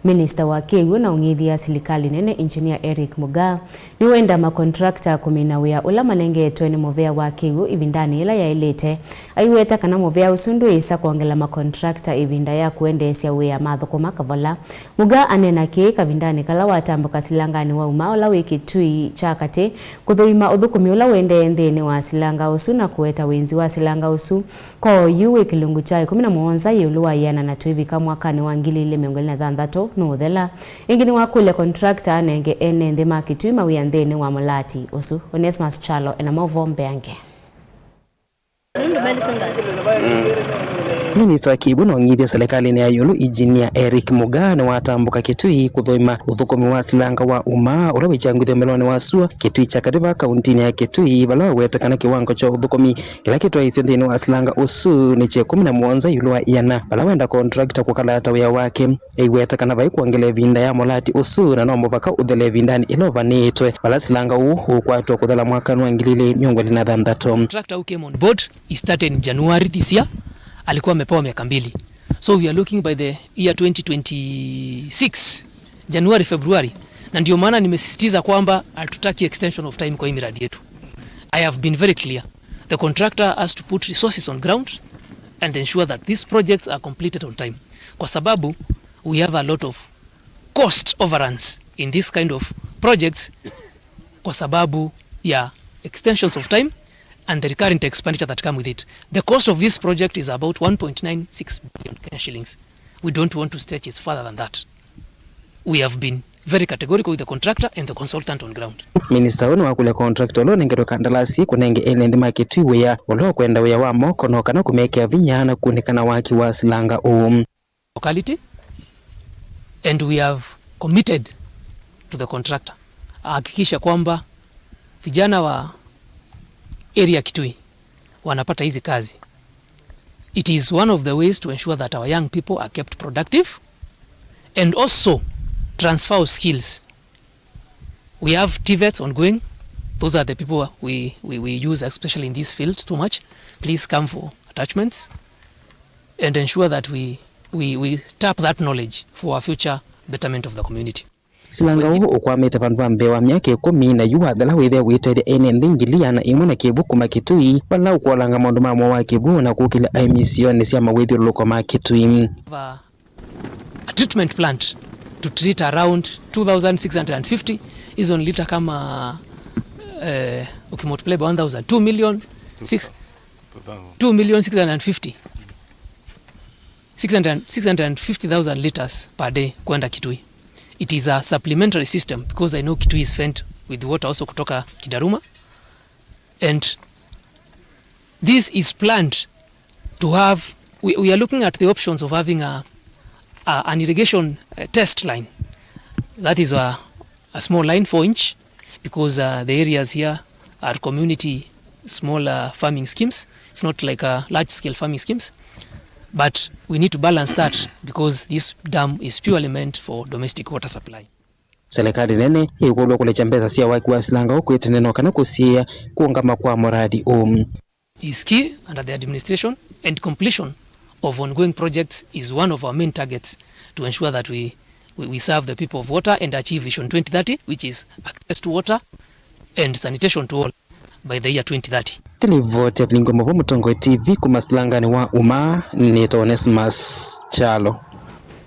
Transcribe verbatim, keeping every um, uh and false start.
Minista wa kĩw'ũ na ũng'ithya silikalĩ nene, Engineer Eric Mugaa, nĩwenda makontrakta kũmina wĩa ũla manengetwe nĩ mũvea wa kĩw'ũ ĩvindanĩ yĩla yaĩlĩte, aiweta kana mũvea ũsu ndwĩĩsa kwongela makontrakta ĩvinda ya kũendeesya wĩa mathũkũma kavola. Mugaa aneena kĩĩ kavindanĩ kala watambũka silanganĩ wa Umaa ũla wĩ Kitui kya katĩ, kũthũima ũthũkũmi ũla ũendee nthĩnĩ wa silanga ũsu na kũweta wĩnzi wa silanga ũsu kwa oyu wĩ kĩlungu kya ĩkũmi na mũonza ĩũlũ wa ĩana na tũivika mwakanĩ wa ngili ilĩ mĩongo ĩlĩ na thanthatũ nũũthela. Ĩngĩ nĩwakũlya contractor anenge ene nthĩ ma Kitui mawĩa nthĩnĩ wa mũlati ũsu. Onesmus Kyalo ena maũvoo mbeange. Minista wa kĩw'ũ na ũng'ithya silikalĩnĩ ya ĩũlũ, Engineer Eric Mugaa, nĩwatambũka Kitui kũthũima ũthũkũmi wa silanga wa Umaa ũla wĩkyangwĩthw'a mwelonĩ wa sua Kitui kya katĩ va kauntinĩ ya Kitui, vala waweta kana kĩwango kya ũthũkũmi kĩla kĩtwaĩĩsye nthĩnĩ wa silanga ũsu nĩ kya ĩkũmi na mũonza ĩũlũ wa ĩana, vala wenda contractor kũkalata wĩa wake. Aiweta kana vai kwongela ĩvinda ya mũlati ũsu na no mũvaka ũthele ĩvindanĩ ĩla ũvanĩtwe, vala silanga ũũ ũkwatwa kũthela mwakanĩ wa ngili ilĩ mĩongo ĩlĩ na thanthatũ. Contractor who came on board, he started in January this year. Alikuwa amepewa miaka mbili. So we are looking by the year twenty twenty-six, January, February. Na ndio maana nimesisitiza kwamba hatutaki extension of time kwa hii miradi yetu. I have been very clear. The contractor has to put resources on ground and ensure that these projects are completed on time. Kwa sababu we have a lot of cost overruns in this kind of projects kwa sababu ya extensions of time and the recurrent expenditure that come with it. The cost of this project is about one point nine six billion Kenya shillings. We don't want to stretch it further than that. We have been very categorical with the contractor and the consultant on ground. Minista ũũ nĩwakũlya contractor ũla ũnengetwe kandalasi kũnenge ene nthĩ ma Kitui wĩa ũla ũkwenda wĩa wa moko no kana kũmekĩa vinya na kũnĩkana waki wa silanga ũũ. Locality, and we have committed to the contractor ahakikisha kwamba vijana wa area Kitui wanapata hizi kazi. It is one of the ways to ensure that our young people are kept productive and also transfer of skills. We have TVETs ongoing. Those are the people we, we, we use, especially in this field, too much. Please come for attachments and ensure that we, we, we tap that knowledge for our future betterment of the community. Silanga ũũ ũkwamĩte vandũ va mbee wa myaka ĩkũmi, na yu wathela wĩthĩa wĩtethya ene nthĩ ngili ĩana ĩmwe na kĩw'ũ kuma Kitui, vala ũkwolanga maũndũ ma mwa wa kĩw'ũ na kũkĩlya aĩmi isionĩ sya mawĩthyũlũlũko ma Kitui. A treatment plant to treat around two thousand six hundred fifty, hizo ni lita kama, eh, ukimultiply by one thousand, two million, six, two million six hundred fifty, six hundred, six hundred fifty thousand liters per day kwenda Kitui. It is a supplementary system because I know Kitui is fed with water also kutoka Kidaruma. And this is planned to have, we, we are looking at the options of having a, a, an irrigation, uh, test line. That is a, a small line, four inch, because, uh, the areas here are community small, uh, farming schemes. It's not like, uh, large scale farming schemes. But we need to balance that because this dam is purely meant for domestic water supply. Silikalĩ nene ĩkũlw'a kũlekya mbesa sya waki wa silanga ũkwĩtene no kana kũsiĩĩa kũũngama kwa mũradi ũũ. Is key under the administration, and completion of ongoing projects is one of our main targets to ensure that we, we, we serve the people of Water and achieve Vision twenty thirty, which is access to water and sanitation to all by the year twenty thirty. Nĩ livoti ya Vilingi wa Maũvoo Mũtongoi T V kuma silanganĩ wa Umaa, nĩtawa Onesmus Kyalo.